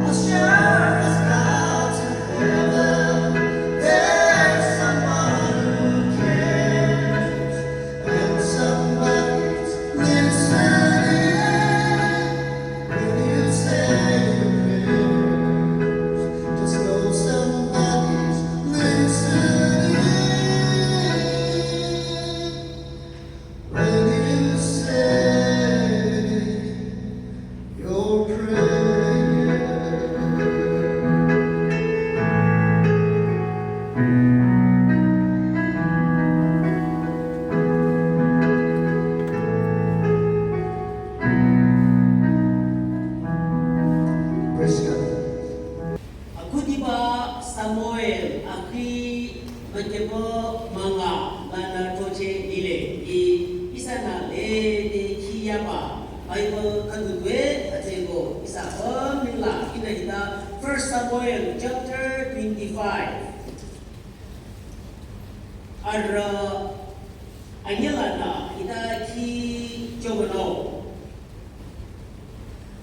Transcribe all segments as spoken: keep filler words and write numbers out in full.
As sure as God's in heaven, there's someone who cares, and somebody's listening when you say your prayers. Just know somebody's listening when you say your prayer. Praise God. Akhudiba Samuel akhi mekebo manga lanü throcheh lile. I ihsanü lede khiyaba Bible khüdu tue atsüko ihsa apüm nengla ihnü hita First Samuel chapter twenty-five. Arüh anyülanü hita khi chobano.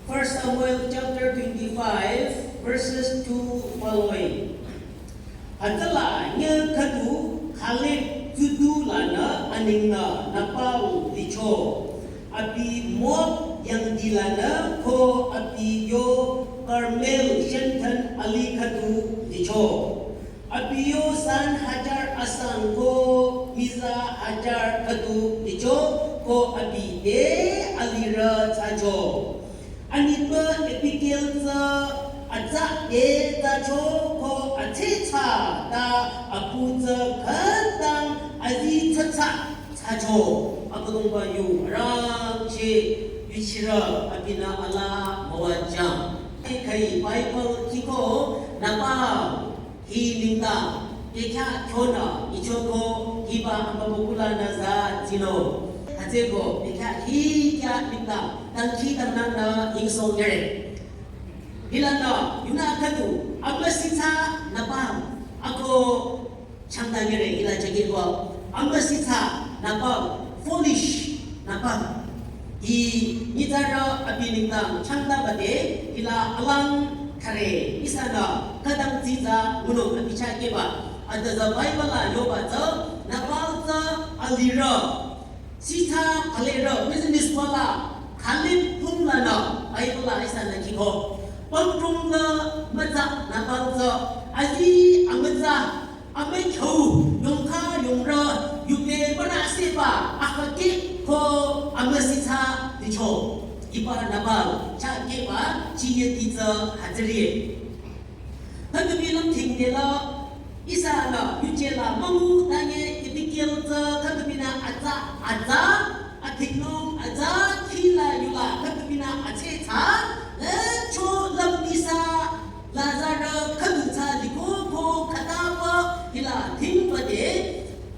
First Samuel chapter twenty-five, verses two following. Hütsüla nyüh khüdu Kaleb tsudu lanü anengnü Nabal licho. Abi Moab yangdi lanü ko abi yo Karmel shantan alih khüdu licho. Abi yo san hajar asang ko miza hajar khüdu licho ko abi te alirü thsacho. Anitpü Abigail tsü atsa te thsacho ko atsatsa ta apu tsü khütang azi thsatsa thsacho. Abüdongba yu arangcheh yuchirü abinü alaa müwajüng. Khüi Bible khiko Nabal hi nengdang, bekhyah kyonü, ichoko, hiba amübükuh lanü za zino. Hütsüko, bekhyah hi kya nengdang, dangkhidangnangnü ingsong yere. Hilanü, yunü khüdu, amüsitsa Nabal, ako changda yere, hila jagirko, amüsitsa Nabal, foolish Nabal. Hi nyitsarü abi nengdang changdabade, hila alang thare, ihsanü khütang tsitsa ngunung abi chah keba. Ata tsü Bible la yoba tsü, Nabal tsü alirü. Sita alirü, business wala, Kaleb pung lanü, Bible la ihsanü khiko. Pangtung la mütsa Nabal tsü, azi amütsa, amükhyu, yongkha yongrü, yupe bana seba, akhakeh ko amüsitsa licho. Hiba Nabal, chah keba, chiye titsü hütsüri. Khüdubi lümthingde la, ihsanü, yuje la, müngu, tanye, Abigail tsü, khüdubinü atsa, atsa, athiknung, atsa, khila yula, khüdubinü atsatsa, le cho lüm ihsa, Lazarü khüdu tsü liko ko khütaba hila thingbade,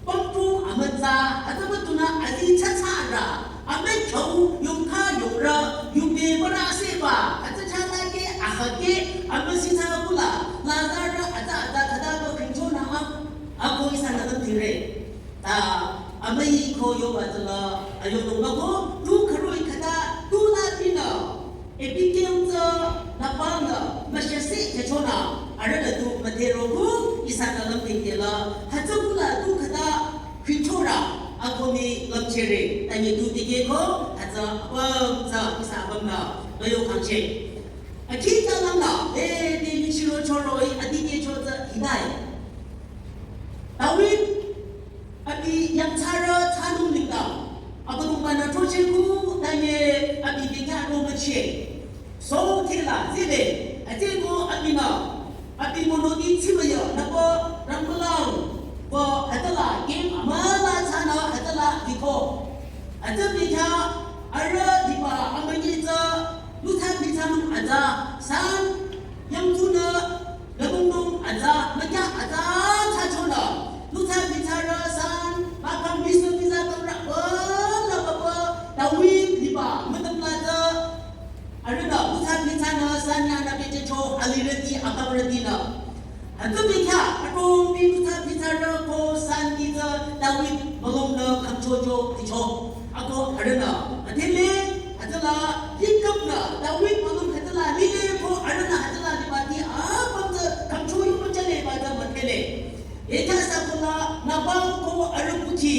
pangtung amütsa, ataba tunü azi thsatsarü, amükhyu yongkha yongrü, yupe bana seba, atsa chalake, akhakeh, amüsitsa kula, Lazarü atsa atsa khütaba khingchonü a, ako ihsanü lümthingre. Ta amüi ko yoba tsüla, ayonung bako, tu khürü-i khüta, tu la tinü. Abigail tsü Nabal nü, müshase kechonü, arühnü tu müdheroku, ihsanü lümthingde la, hütsü kula tu khüta, khingchorü, akomi lümchere, tanye tu dikehko, hütsü apüm tsü, ihsa apümnü, müyo khangcheh. Akhi ta langnü, eh, de yuchiro choro-i, adikehcho tsü, hidai. David, abi yangthsarü thsanung nengdang, Abüdongba-nü throchehku, tanye abi bekhyah ro mücheh. Saul khila, zile, atsüko abinü, abi monoti tsimüya, nüko rangmülang, ko hütsüla, kem amüla thsanü hütsüla liko. Hütsü bekhyah, arüh diba amünyi tsü, lutsa bithsanung atsa, san, yangthsunü, lümlong atsa, mükya atsa, thsachonü. Lutsa bithsarü san, bakang bisa bisa kamra, wala baba, David liba, mütüm la tsü. Arühnü, lutsa bithsanü, san yanü bechecho, alirüti, akamrütinü. Hütsü bekhyah, akohbi lutsa bithsarü ko san itsü, David, mülongnü, khangchocho, ticho. Ako, arühnü, atele, hütsüla, lik David mülung hütsüla lile ko arühnü hütsüla liba ti apüm tsü khümcho yu müchale ba tsü müdhele. Hütsüsa kola Nabal ko arüh kuchi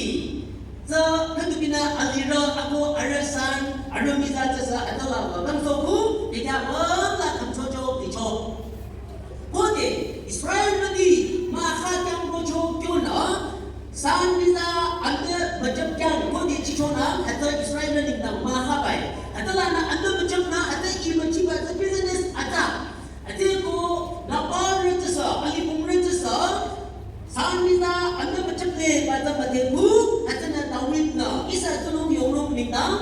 tsü khüdubinü alirü ako arüh san arüh miza tsüsü hütsüla ba khümcho ku hütsü müla khümchocho licho. Khode Israelrüti müsa khyang rocho kyonü san miza ande müchap khyang khode chichonü hütsü Israelrü nengdang müsa bai. Hütsülanü ande müchapnü hütsü i müchiba tsü business atsa. Hütsüko Nabalrü tsüsü, alibongrü tsüsü, san miza ande müchap le ba tsü müdhe ku, hütsünü David nü ihsa tsunung yongnung nengdang,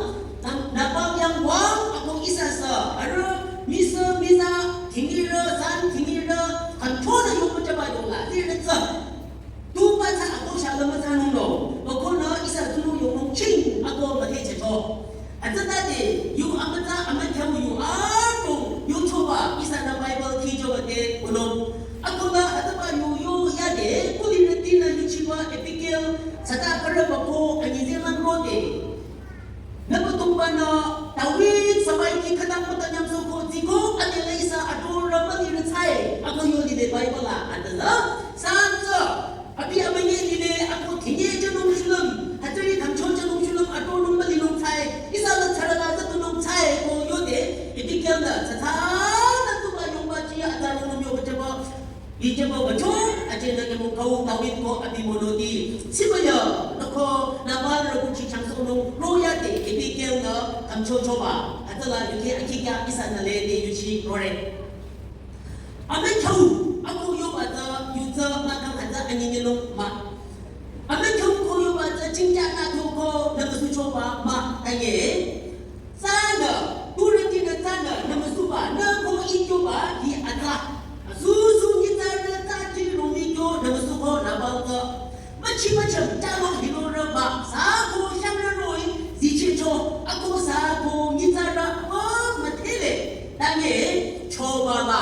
Nabal yang wang ako ihsasü, arüh misü miza, thingirü, san thingirü, khümchonü yu müchaba yongla, lirü tsü. Tuba tsü ako shalama tsü nungno, bakonü ihsa tsunung yongnung ching ako müdhe checho. Hütsütade, yu amütsa amükhyamu yu adrong yuchoba, ihsanü Bible khichoba te kunung. Akola hütsüba yu yo yade, kulirütinü yuchiba Abigail, sata karaba ko anyi zeman rode. Nübüdongbanü David sabai ki khütang mütanyam soko ziko adela ihsa adorü mülirü tsai, ako yo lide Bible la adela. San tsü, abi amünyi lile ako thinye jünung shulüm, hütsüri khümcho jünung shulüm adornung mülinung tsai, ihsa la tsarala zütunung tsai ko yode, Abigail nü tsatsa nü tuba yongba chi atsarungnung yo bachaba, Ijaba bacho, aje nü kemo kau David ko abi monoti. Sibaya, noko Nabal rü kuchi changsonung, royade, Abigail nü khümchochoba. Hütsüla yuki akikya ihsanü lede yuchi rore. Amükhyu, ako yoba tsü, yu tsü, mükang hütsü anyinginung mah. Amükhyu ko yoba tsü, chingya nü thoko, nü kusuchoba mah, taye. Tsünü, turütinü tsünü, nümüsuba, nü ko ikyoba, hi atsa. Asusu nyitsarü tsü chirü mikyo, nümüsuko Nabal tsü. Müchi mücham, chalo hilorü ba, sako shangrü roh-i, zichicho, ako sako nyitsarü, ba müdhele. Tanye, choba la,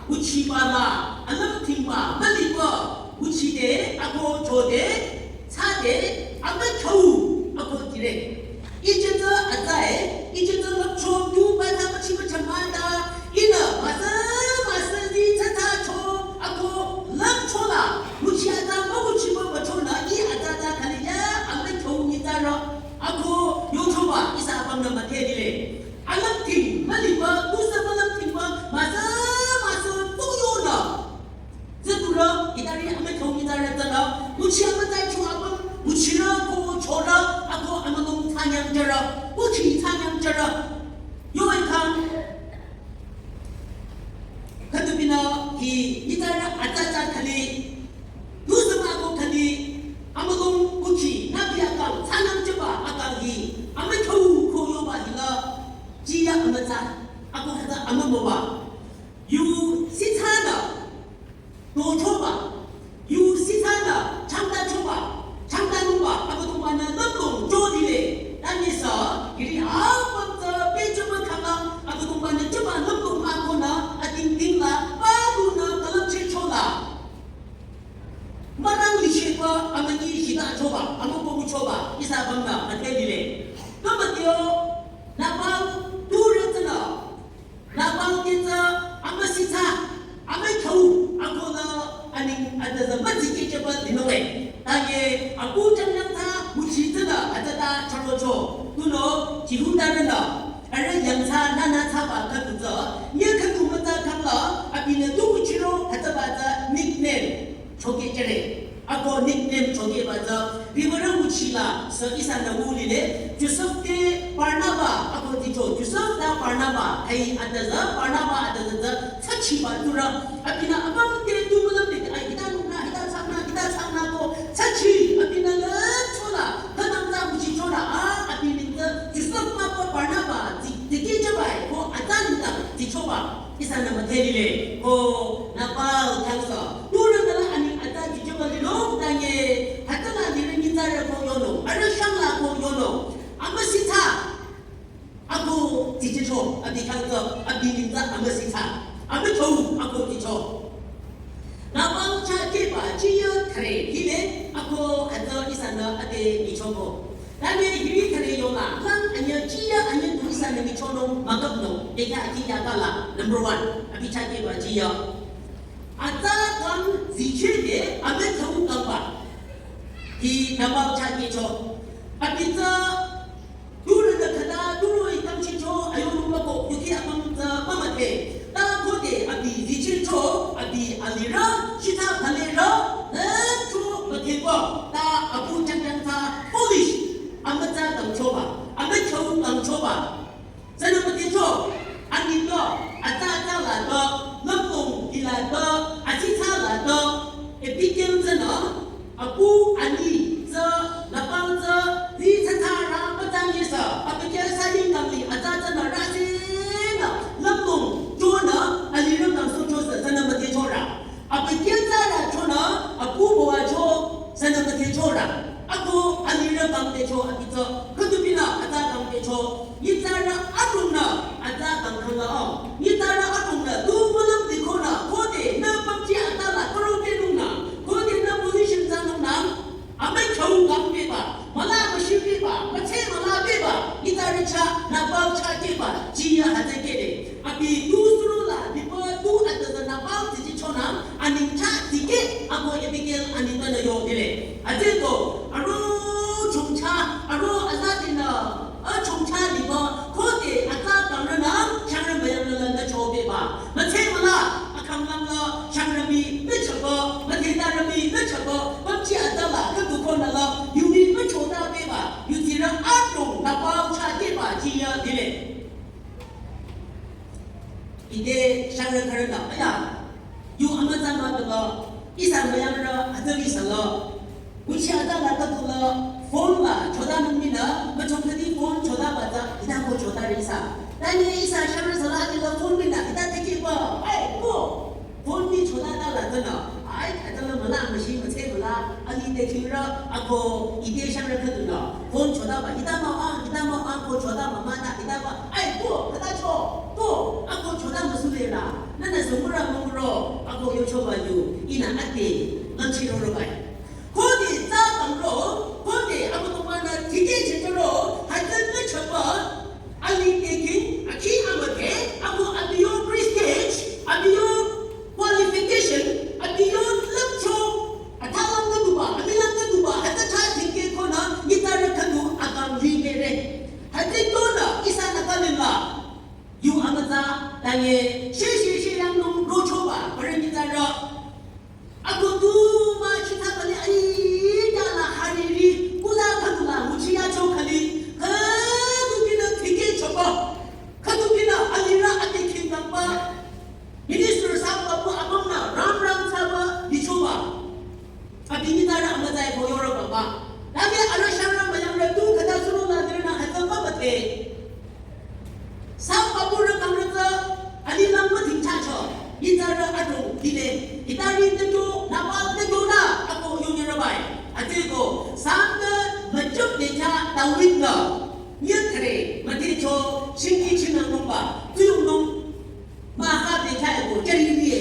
uchiba la, alümtingba, müliba, uchide, ako chode, tsade, amükhyu, ako jire. Ijitsü atsae, ijitsü lüpcho, tu ba ta müchi mücham mada, inü, müsü, müsü di tsatsa cho, ako, lüpcho la, müchi atsa, müchi mücham na, i atsa ta khali ya, amükhyu nyitsarü, ako, yochoba, ihsa apümnü müdhelile. Alümting, müliba, tusü mülümtingba, müsü, müsü, tu yonü. Züdurü, hitari amükhyu nyitsarü tsüla, müchi amütsai cho apüm, müchirü ko chorü, ako amülung tsanyang jürü, müchi tsanyang jürü. Yo ikhang, khütubinü hi nyitsarü atsa atsa khali, tusü mah ko khali, amülung müchi, nabi akang, tsanyang jüba akang hi, amükhyu ko yoba hila, jiya amütsa, ako hütsü amümoba. Yu sitsanü, dochoba, yu sitsanü, changtachoba, changtanungba, Abüdongbanü lümlong jolile, tanyisa, hiri apüm tsü pehjüba khanglang, Abüdongbanü jüba lümlong akonü, atingtingla, palunü, külüpchehchola. Mürang lichehba, amünyi hitachoba, amükobuchoba, ihsa apümnü, müdhelile. Kümütio, Nabal, turütsünü, Nabal te tsü amüsitsa, amükhyu, akola aning atüzü mütsikehjüba linunge. Tanye apu changnang tsü müchi tsünü atüta chürocho. Tunüo Jihudarünü arüh yangthsa nünü thsaba khüdu tsü, nye khüdu mütsa khangla, abinü tu müchiro hütsüba tsü nickname chokehjüre. Ako nickname chokehba tsü, Riwürü müchila, sü ihsanü ngulile, Josef te Barnaba, ako dicho, Josef ta Barnaba, hai atüzü, Barnaba atüzü tsü, thsachiba turü, abinü apüm te tu mülüm te, ai, hita nukna, hita thsakna, hita thsakna ko, thsachi, abinü lüpchola, khanang tsü müchichola, a, abinü tsü, Josef mah ko Barnaba, di, dikehjüba, ko atsa nengdang, dichoba. Ihsanü müdhelile, ko Nabal khyangsa. Turü nüla aning atsa jüjüba lilong tanye, hütsüla lirü nyitsarü ko yonung, arüh shangla ko yonung. Amüsitsa, ako jüjücho, abi khyangsa, abi nengdang amüsitsa. Amükhyu, ako jücho. Nabal chah kehba, chiya thre, hile, ako hütsü ihsanü ade nyichoko. Tane hiri thare yola, lang anya chiya anya tu ihsanü nyichonung müküpnung, bekhyah akiya kala, number one, abi chakeba chiya. Atsa kang zichehde, amüthau kangba. Hi number chakehcho. Abi tsü, turü nü khüta, turü i kangchicho, ayo nung mako, yuki akang tsü mümüdhe. Ta khode abi zichehcho, abi alirü, shita phalerü, nü cho müdheko. Ta abu changchang tsü foolish. Amütsa kangchoba, amüthau kangchoba. Sünü müdhecho, anito, atsa atsa la to, lümlong hila to, atsitsa la to, Abigail tsünü, apu ani tsü, lapang tsü, zi tsatsa ra, mütsa nyesa, Abigail sari kangli, atsa tsünü rasenü, lümlong, chonü, alirü kangsohcho sü, sünü müdhecho ra. Abigail tsü ra chonü, apu boacho, sünü müdhecho ra. Ako alirü kangpehcho abi tsü, khütupinü atsa kangpehcho, nyitsarü adrongnü atsa kangkhangla o. Nyitsarü adrongnü tu mülüm dikhonü, khode nü pamchi atsa la karo kenungnü, khode nü position thsanungnü, amüthau kangpehba, müla müshipehba, mütse müla pehba, nyitsarü chah, nü pamcha kehba, chiya hütsü kehde. Abi tu surola, bipa tu atsa nü pam tiji chonü, aning chah tike, ako Abigail ani tanü yo dile. Ateko, aro chongcha, aro azatinü, achongcha liba, khode atsa kangrünü, shangrü müyangrü lanü chobeba. Mütse müla, akanglang la, shangrü mi, müchaba, müthetarü mi, müchaba, pamchi atsa la, khüdu khonü la, yumi müchota beba, yutsirü adrong, nü pamcha kehba, chiya dile. Ite shangrü khürü la, aya, yu amütsa müdhela, ihsa müyangrü, atsa ihsa la, nguchi atsa la khüdu la, phone la, chotanung minü, müchong khüdi phone chotaba tsü, hita ko chota re ihsa. Tanye ihsa shangrü sala ati la phone minü, hita tikehba, ai, ko. Phone mi chotata la tsünü, ai, atsa la müla müshi mütse müla, ani te khirü, ako, ite shangrü khüdunü, phone chotaba, hita mah-o, hita mah-o, ko chota mah-o ta, hita ba, ai, ko, khüta cho, ko, ako chota müsule la, nünü sümürü mümüro, ako yochoba yu, ihnü ate, nganchi roro bai. Khode tsü kangro, khode amütomanü tikeh chechoro, hütsü nü chaba, ali taking, akhi amüdhe, ako abi yo prestige, abi yo qualification, abi yo lümcho, athalang khüduba, amilang khüduba, hütsü chah tikeh khonü, nyitsarü khüdu akang ri mere. Hütsü tonü, ihsa nü kalinla, yu amütsa, tanye, she she she yangnung rochoba, pare nyitsarü. Ako tu mah chita kali ai ta la hariri, kuda khüdu la nguchi yacho kali, khüdu kinü tikeh choba, khüdu kinü alirü ate khingkangba, minister sahba ko abang nü ram ram sahba dichoba. Abi nyitsarü amütsa ko yoro baba. Lage arüh shangrü müyangrü tu khüta suro la dirü nü hütsü ba müdhe. Sahba purü kangrü tsü, ani lang müdhingchacho, nyitsarü adrong dile, hitari tejo, nü pam tejo nü, ako yonye rübai. Ateko, Sam te müchüp bekhyah David nü, nyitsarü, müdhecho, shingki chinangnungba, tuyongnung, mahkhang bekhyah ko, jari liye.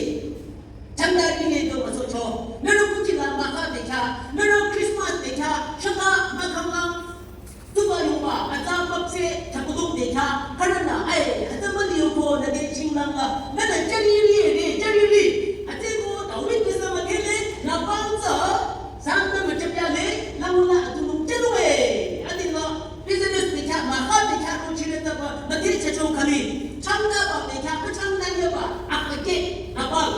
Changda ri ne do müsohcho. Nührü kuchila mahkhang bekhyah, nührü Christmas bekhyah, shaka mahkhang lang. Tuba yungba, atsa müpseh, thakudung bekhyah, khürünü, ai, atsa müliyo ko, nü de chinglang la, nünü jari ri, re, jari ri. Ateko, David kisa müdhele, nü pam tsü, Sam te müchüp yale, langula atunung chanu e. Atila, business bekhyah, mahkhang bekhyah, ko chire taba, müdhe chacho khali. Changdaba bekhyah, müchangda yaba, akake, nü pam.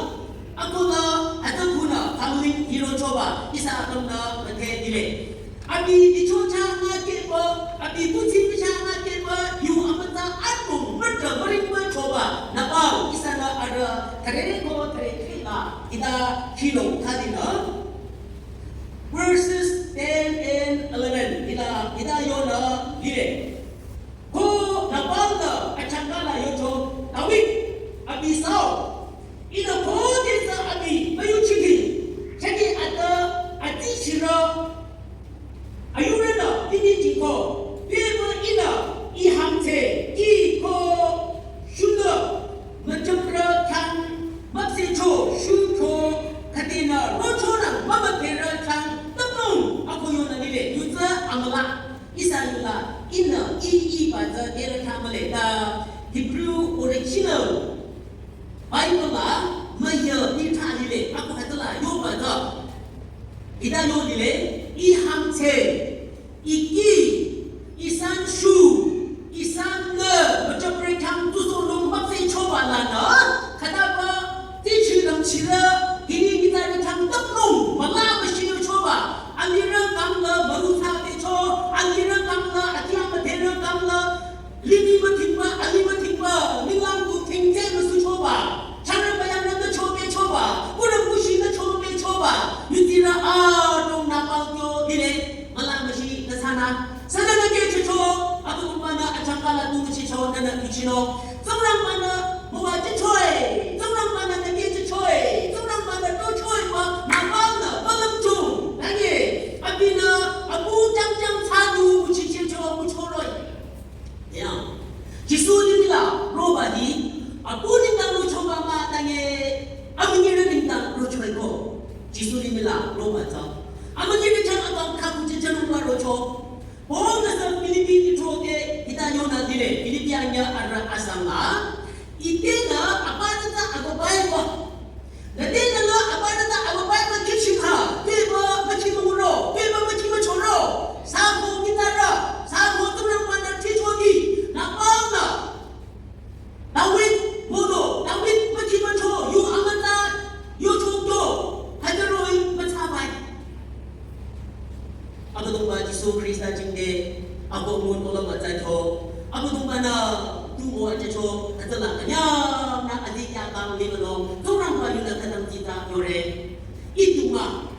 Ako la, atsa khunü, family hero choba, ihsa akang nü, müdhe dile. Abi dicho chah ngakehba, abi kuthsi mi chah ngakehba, yu amütsa adrong, mütra, müring müchoba, nü pam, ihsa nü arüh, thare ko, thare kila, hita, hilo, khadinü. Verses ten and eleven, hita, hita yonü, lile. Ko nü pam nü achangka la yocho, David, abi sao, ihnü khode tsü abi müyuchiki, chani ata ati shira, ayurünü, ini jiko, pema ihnü, iham te, iko, shunü, müchapra khyang, müpsehcho, shuko, khüdenü, rochonü, mümüdherü khyang, tapung, ako yonü lile, yutsü amüla. Ihsa Shinü Bible la müyü ita lile, ako hütsüla yoba tsü. Ita yo lile, I hangtse, I ki, I san shu, I san nü, müchapre khyang tuso nung müpse choba lanü, khütaba, tichi lam chira, hini kita ni khyang tap nung, mala müshi yo choba, alirü kang la, maru sa te cho, alirü kang la, atia müdherü kang la, Lini müthingba, ali müthingba, ninglang tu thingte müsu choba. Chara bayang na ta chobe choba, kurang kushi na chobe choba. Yutira a dong na pao kyo dile, mala müshi na sana. Sana na ke cho cho, aku kumpana achangka la tu chi cho na na kuchino. Tsingrangba nü, mawa chi choi. Tsingrangba nü na ke chi choi. Tsingrangba nü to choi wa, na pao na, balam chung. Nanye, abinü, abu jang jang sanu, kuchi chi cho, kuchoroi. Ya. Jisu limih la roba hi, apu nengdang rochoba mah tanye, amünyirü nengdang rochoeko. Jisu limih la roba tsü. Amünyirü chang abang khaku jejang roba rocho. Paul nü sü Philippi ni throte, hita yonü lile, Philippi anyüh arüh asang la. Ite nü apa nü ta ago bai wa. Nüte nü la apa nü ta apa bai ma kichikha. Tuiba ma kimuro. Tuiba ma kimachoro. Sako mitara. Sako Tsingrangba nü tichodi. Nü pao nü. David mono. David ma kimacho. Yu amata. Yu chokyo. Hajaroi ma chabai. Abüdongba Jisu Khrista jingte, ako ngun ola mütsa cho, Abüdongba nü, tu mo aja cho, atsala kanyang nü adi kya kang lima lo, Tsingrangba yu nü khatang jita yore. I tuma,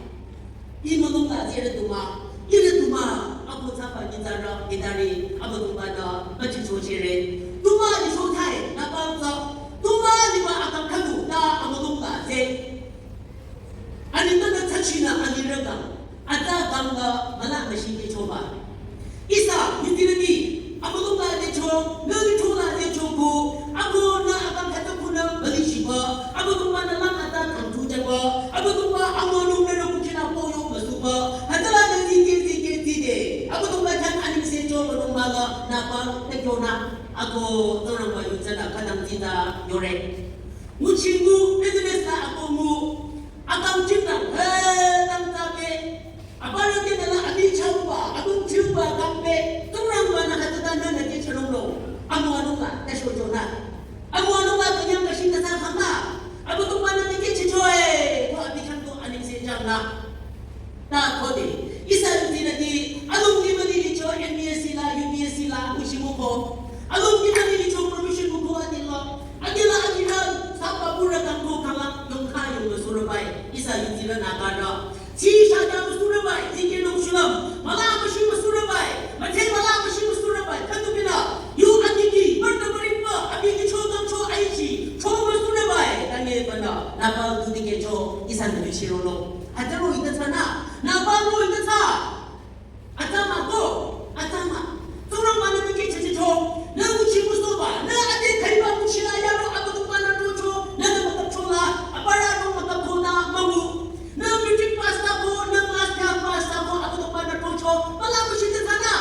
I mülung la jere tuma, ire tuma, ako tsaba jita ra, itari, Abüdongba nü, aja cho jere. Tuma di cho thai, nü pao tsü, tuma lima akang khatu, ta amülung la je. Ani tana tsachina ani rega. Ata kanga mala mashi ke choba. Ihsa, yutirani, Abüdongba de cho, nani chola de cho ko, ako nü akang khata kuna mali shiba, Abüdongba nü lang ata kang tu jaba, Abüdongba amo nung nü nung kina po yo masuba, hatala nü zike zike zide, Abüdongba chan ani se cho Abüdongba la, nü pa, te kyo nü, ako, Tsingrangba yu tsana khatang jita yore. Nguchi ngu, business la ako ngu, akang jingdang, he, dang tabe. Abara kena la abi chauba, abung chauba, kambe, Tsingrangba nü hatuta nü nü ke chalong lo. Amu anung la, ta sho jo nü. Amu anung la, kanyang ka shin ka sa khang la. Abüdongba nü ke chichoe, ko abi chang to aning se jang la. Ta khode, ihsa yutirani, alung ni mani ni cho N B S C la, U B S C la, uchi mo ko. Alung ni mani ni cho promotion mo ko adila. Adila adila, sapa pura kang ko kala, yong kha yong sura bai. Ihsa yutira na ka da. Chi sha ja sura bai, ti ke nong shulam. Mala mashi sura bai. Mate mala mashi sura bai. Khatu bina. Yu ani ki, mar ta marin pa, abi ki cho dang cho ai chi. Cho sura bai. Tange bana. Nü pao tu dikehcho, ihsa nü yuchiro lo. Ataro ita tsana, nü pao ita tsa. Atama ko, atama. Tsingrangba nü dikehcho, nü nguchi musoba, nü ade kaiba nguchi la yaro, Abüdongba nü tocho, nü nü mata chola, abara no mata kona, mamu. Nü matric pass ta ko, nü master pass ta ko, Abüdongba nü tocho, mala nguchi ta tsana.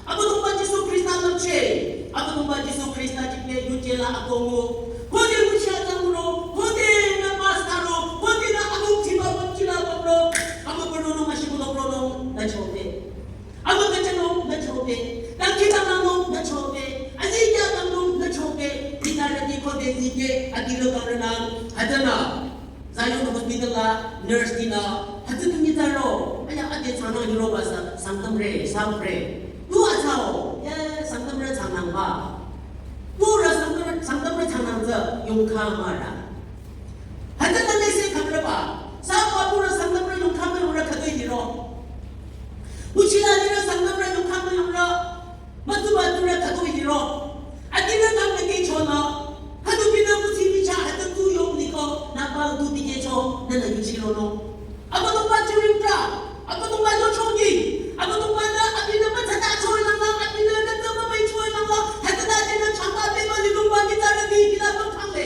Abüdongba Jisu Khrista lümche. Abüdongba Jisu Khrista jikne yuje la akongo. Khode nguchi atamuro, khode nü pastor ro, khode nü agung chiba bapchila bapro. Ama puro no mashi bulo pro no, nü chobe. Ama kacha no, nü chobe. Kakita no, nü chobe. Aziya no, nü chobe. Dikara di khode zike, adilo karana, adana. Zion Hospital la nurse tinü, hütsü tu nyitsaro, aya ade tsana yuro basa, Sangtamre, Sangtamre. Tu atsao, ye, Sangtamre tsangnang ba. Pura Sangtamre, Sangtamre tsangnang tsü, yongkha mara. Hütsü nü mese khamre ba, sapa pura Sangtamre yongkha me ura khatoi diro. Uchila dira Sangtamre yongkha me ura. Matuba tura khatu hiro. Adira kam nake chona. Khatu bina kusi bicha hatu tu yong niko. Nü pao tu dikehcho. Nü nü yuchiro no. Abüdongba churing tra. Abüdongba yo chongi. Abüdongba nü abina matsata choi lang lang. Abina nü tama mai choi lang lang. Hatu nü dina chamba bema linungba kita rani bila bang khangle.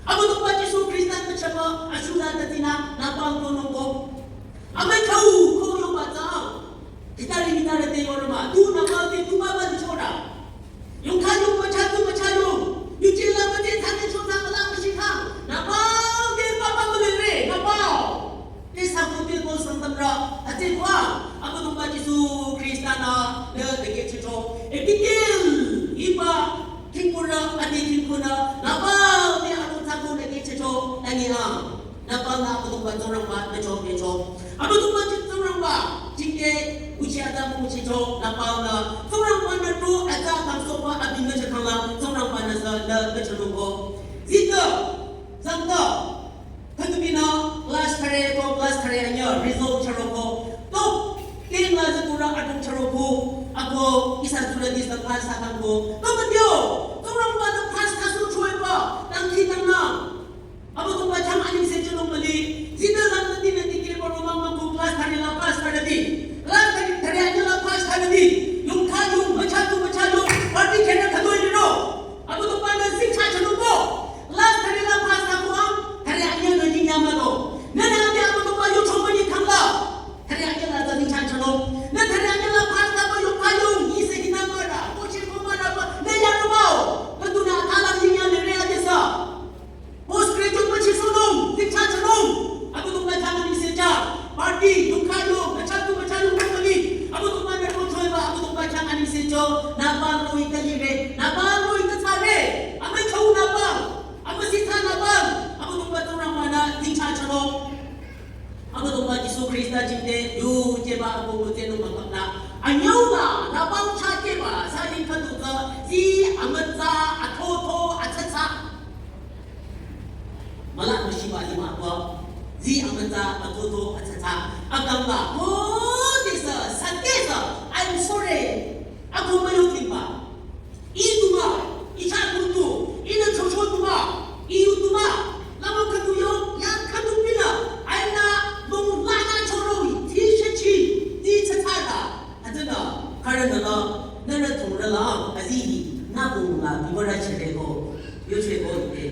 Abüdongba Jisu Khrista nü chamba. Ashura nü dina. Nü pao no nongo. Amai khau, khau yo ba tsang. Kitari mitara te yorma, tu nü pao te tu ba ba di chora. Yongkha yong macha tu macha yong. Tsüba, Abüdongba Jisu Khrista-nü nü dikehchehcho. Abigail hiba khingkurü, ade khingkurü, Nabal te aro tsüko dikehchehcho, tangi a. Nabal-nü Abüdongba Tsingrangba nü chombecho. Abüdongba Tsingrangba, jingte uchi atsa münguticho, Nabal-nü Tsingrangba-nü tu atsa kangsohba abinü chakangla, Tsingrangba-nü sü nü kachanungko. Zita, zangta, Khütubinü class thüre ko class thüre anyü result chüroko. Top ten la züturü adrong chüroko. Ako ihsa züturü disa pass thsakangko. Kümütio, Tsingrangba-nü pass thsasohchoiba, dangkhidangnang. Abüdongba chang anengse chonung müli. Zita zangta tinü tikehba romang mako class thüre la pass thsarüti. Class thüre, thüre anyü la pass thsarüti. Yongkha yong, müchatu müchatu. Party khenü khütoi liro. Abüdongba-nü zingchah chonungko. Class thüre la pass thsakoang, thüre anyü nü yingyamado. Nünü ade Abüdongba yu chomani khangla. Thüre anyü la zingchah chonung. Nü thüre anyü la pass thsaba yu kayung, ise hinang mara, kochi ko mara ba, nü yarumao. Nü tunü athala yingyalire adesa. Post graduate müchisohnung, zingchah chonung. Abüdongba chang anengsecha. Party, yongkha yong, müchatu müchatu company. Abüdongba-nü rochoiba, Abüdongba chang anengsecho. Nabal roh-i talire, Nabal roh-i tathsare. Amükhyu Nabal, amüsitsa Nabal. Abüdongba Tsingrangba-nü zingchah chonung. Abüdongba Jisu Khrista jingte yujeba ako mütsenung mükapla. Anyüula, Nabal chah keba, sü jing khüdu tsü, zi amütsa, athotho, atsatsa. Müla müshiba lima ko, zi amütsa, athotho, atsatsa. Akangla, ko, this, uh, sakesa, I'm sorry. Ako müyutingba. Ih tuma, ih chah kutu, ihnü chocho tuma, ih yu tuma, lama khüdu yo, ya khüdu pila, aina, mong lana choro, ti shechi, ti chatala. Hütsünü, khürünü la, nührü thongrü la, azihi, nü mong la, bibara chireko, yocheko ite.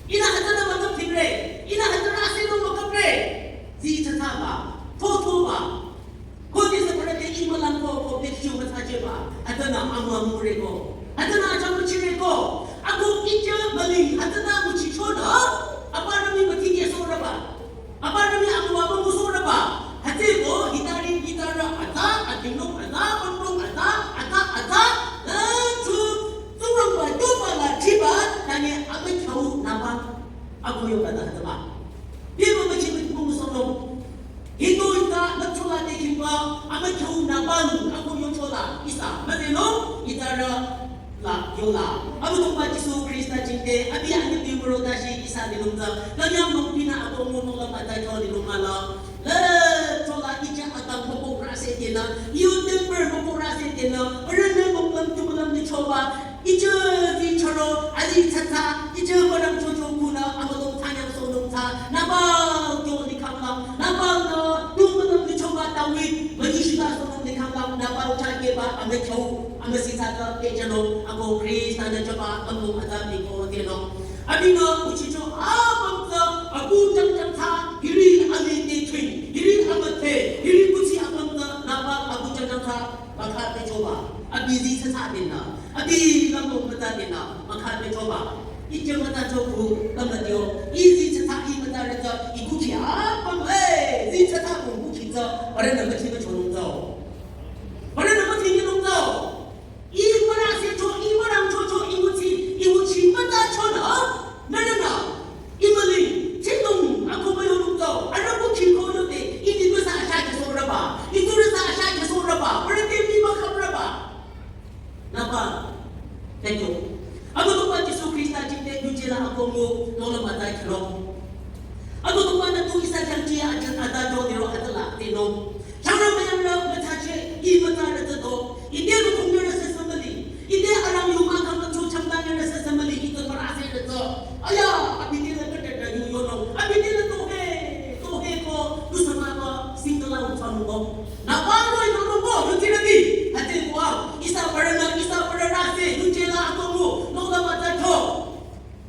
Ihnü hütsünü mükap tingre, ihnü hütsünü asenü mükapre, zi chataba, thothoba. Khodesü parü te ih mülangko, ko pekyu müthsacheba, hütsünü amü amureko. Hütsünü achang müchireko. Ako ih chah müli, hütsünü müchichonü, aparü mii mütikehsohrüba. Aparü mii amüwa müngsohrüba. Hütsüko, hitari, hitarü, atsa, akinung, atsa, pamrong, atsa, atsa, atsa, la chu, Tsingrangba, yoba la chiba, tangi amükhyu Nabal. Ako yoba ta hütsüba. Bible müchi müti müngsohnung. Hito ita nü chola te kimba, amükhyu Nabal, ako yochola, ihsa, müzenung, itarü, la, yola. Abüdongba Jisu Khrista jingte, abi anyü bimuro tashi ihsa linung tsü, kanyang mongpinü ako ngunung la mata kyo linung ala. Le, chola ih chah akang moko rase tenü, ih yu temper moko rase tenü, arühnü moklam tumlam ni choba, ih chah zi choro, azi tsatsa, ih chah mürang chocho kunü, amüdong thanyang sohnung tsü, Nabal kyo likhanglang, Nabal-nü, tumlam ni choba David, münyishila sohnung likhanglang, Nabal chah keba, amükhyu, amüsitsa ta pehjünung, ako Khrista-nü choba, amung atsa biko tenung. Abinü, müchicho, apüm tsü, abu jangjang tsü, hiri ali te chwing, hiri amüthe, hiri kuthsi apüm tsü, Nabal abu jangjang tsü, mükha te choba, abi zi tsatsa tenü, abi lamung mütsa tenü, mükha te choba. Ih chah mütsa choku, kümütio, ih zi tsatsa ih mütsa retsü, ih kukhi apüm, eh, zi tsatsa kung kukhi tsü, parünü müchi müchonung tsü. Parünü müchi nyinung tsü. Ih mürang secho, ih mürang chocho, ih müchi, ih müchi mütsa chonü, nü, nü, nü. Ih müli, chidong, ako müyonung tsü, arüh kukhi ko yote, ih di müsa asha kesohrüba, ih turüsa asha kesohrüba, parü te mii mükaprüba. Nabal, thank you. Abüdongba Jisu Khrista jingte yujela ako mu, nola mata kiro. Abüdongba-nü tu ihsa jangji ajang ada jo niro adala, tenung. Changrü müyangrü mütsache, ih mütsa retsü do, ite rukhung nirü sesa müli, ite arang yuma kang nü chu changda nirü sesa müli, ite mürase retsü. Aya, abi te la kete da yu yonung, abi te la tohe, tohe ko, tusama ko, singla utsang ko. Nabal roh-i nonung ko, yutirüti, hütsüko a, ihsa parünü, ihsa parü rase, yujela ako mu, nola mata kyo.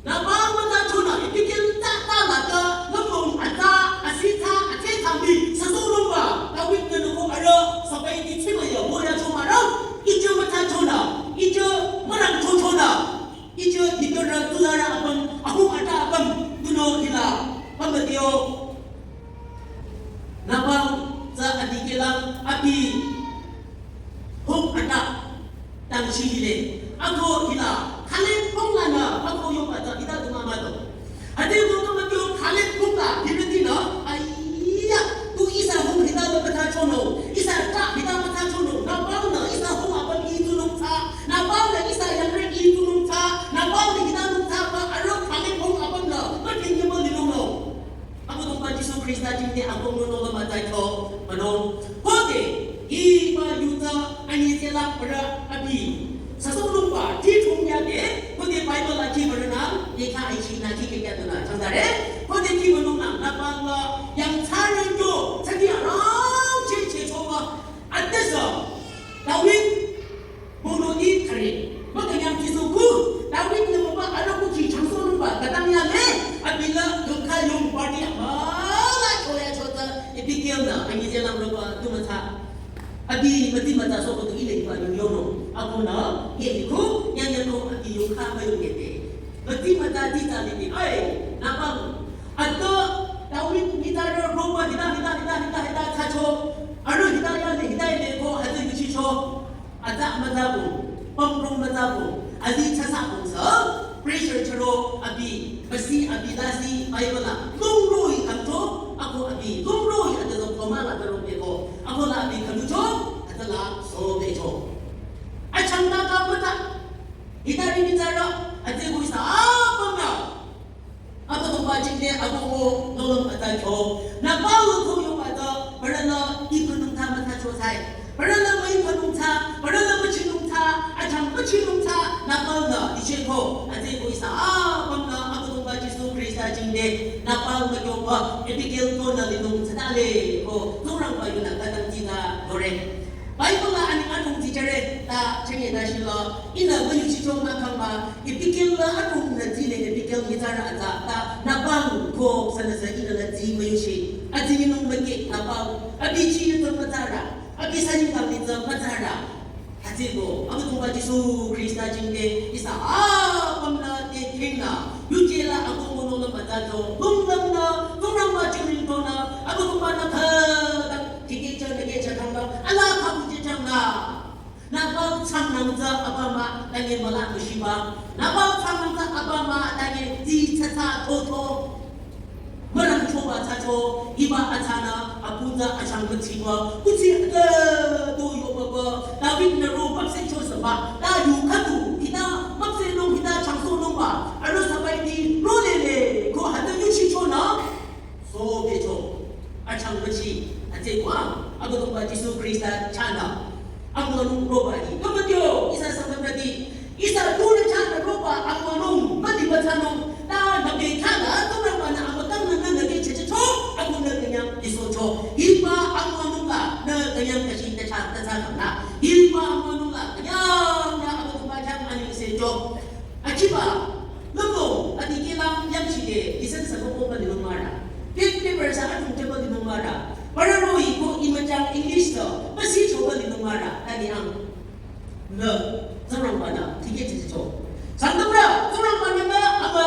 Nabal mütsa chonü, Abigail ta ta la ta, lümlong atsa, asitsa, atsatsa mii, süsohnungba, David nü noko arüh, sabai ti chima ya, moya chomürang, ih chah mütsa chonü, ih chah mürang chochonü, ih chah dikehra tulara apüm, ahung ata apüm, tunüo hila, pamütio. Nabal tsü adi abi hung ata tang shi hile. Ako hila khale hung lana ako yoba ta hita duma mato. Ade ko kama kyo khale hung ta hita dina. Aiya, tu ihsa hung hita lo kata chono. Ihsa ta hita kata chono. Na bang na ihsa hung apa itu nung ta. Na bang na ihsa yang re itu nung ta. Na bang na hita nung ta pa aro khale hung apa na. Ma kenge mo linung no. Abüdongba Jisu Khrista jingte akong nono lama taito, manong. Khode, hiba yuta, anyi zela para abi. Sasong lungba, ti thong ya de, khode Bible la ki para na, ye kha ai chi na ki ke kya dona, chang dare. Khode ki manong na, na pa la, yang cha ren yo, cha ki arang che che cho ba. Atesa, David, Bono i thare. Makanyang Jisu ku. David ne mama aro ku ki changso nungba. Katang ya le. Abila dukha yung party ama. La choya chota. Abigail na. Anyi je lam roba. Duma tha. Abi mati mata so ko tu ile ba yung yono. Ako na. Ye ku. Yang yang ko abi yung kha ba yung ye te. Mati mata di ta le ni. Ai. Nabang. Ato. David ni ta ro roba. Hita hita hita hita hita tha cho. Aro hita ya le hita le ko. Hata yuchi cho. Atsa mütsabo, pamprong mütsabo, azi chasabo sü, pressure chüro abi, basi abi lasi Bible la, lungro-i kangcho, ako abi, lungro-i ate zo koma la karo peko, ako la abi kanucho, ate la so pecho. Achang ta ka müta, hitari ni tsara, ate kuisa apam na. Abüdongba jingte abüo lolong ata kyo. Na Paul ko yo ata, parala ipanung ta mata cho sai. Parala mai panung ta, parala machinung ta, achang machinung ta, na Paul na, iche ko, ate ko isa, ah, pamna, Abüdongba Jisu Khrista jingte, na Paul ma kyo pa, Abigail ko na linung ta le, ko, turang pa yuna, katang tina, dore. Bible la ani adong tijare ta chenge ta shilo. Ina wani chichong na kamba. Abigail la adong na tine Abigail ni tara ata ta Nabal ko sana sa ina la ti mayu shi. Ati ni nung magi Nabal. Abi chi ni tong matara. Abi sa ni kami tong matara. Ati ko. Abüdongba Jisu Khrista jingte. Isa apam na te kring na. Yuje la ako mono la mata to. Lung lam na. Lung lam ma jingring to na. Abüdongba na ka. Tike cha nake cha thangba, ala khabu je changla. Nabal chang nang za abama, nake mala mushiba. Nabal chang nang za abama, nake ti cha cha to to. Marang choba cha cho, iba achana, apunza achang machiba. Kuchi ata to yo baba. David na ro bab se cho saba. Da yu khatu, hita, bab se nong hita chang so nong ba. Aro sabai di, ro le le, ko hata yu chi cho na. So becho, achang bachi, ate kwa, Abüdongba Jisu Khrista chana. Amwanung roba di. Kamatyo, isa sangamradi. Isa dure chana roba, amwanung, mati batanung. Ta nabe chana, tumra mana, amatang na na nage cheche cho, abu na kanyang iso cho. Hiba amwanung la, na kanyang kashi, ta cha, ta cha na. Hiba amwanung la, kanyang na Abüdongba chang ani se cho. Achiba, loko, ati kelang yang chide, isen sa ko ko ni mara. Pek paper sa atum te ko ni mara. Para roi ko imajang English to, pasi cho ko ni mara, tani ang. Na, Tsingrangba na, tike chi cho. Sangtamra, Tsingrangba na na, ama,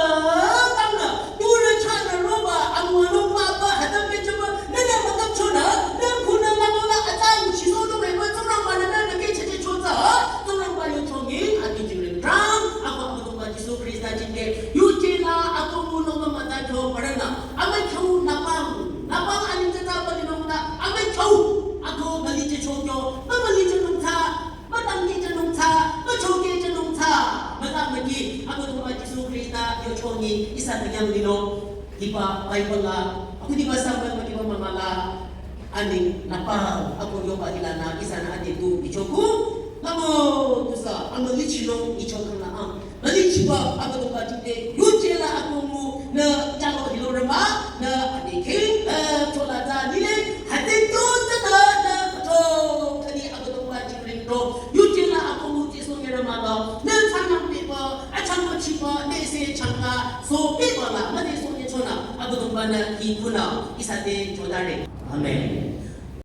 tamna, dura chana roba, amwa no papa, hata pe chaba, na na makap chona, na kuna na na atan, shiso no me, Tsingrangba na na, na ke che che chota, Tsingrangba yo chongi, ati jingre. Ram, ako, ako, Jisu Khrista jingte, yuje la, ako, muno, mata, kyo, parana, ama, kyo, napang, napang, ani, tata, pali, nong, na, ama, kyo, ako, mali, je, cho, kyo, ma, mali, je, nong, ta, ma, tang, je, nong, ta, ma, cho, je, nong, ta, ma, ta, ma, ki, ako, tong, Jisu Khrista, yo, chongi, isa, kanyang, lino, hiba, Bible, la, ako, hiba, sampai, ma, hiba, mama, la, Ani, napang, ako yoba ilana, isana ade tu, ichoku. Namo, tusa, ama lichino, ichokana, ah. Malichiba, ako toba tite, yuje la ako mu, na, chalo hilo rama, na, ade king, na, chola ta nile, hate to, ta, ta, na, to, kani ako toba chikring to, yuje la ako mu, tiso ngerama la, na, chanang pepa, achang machiba, ne se changa, so pepa la, mane so ne chona, ako toba na, ikuna, isate, chodare. Amen.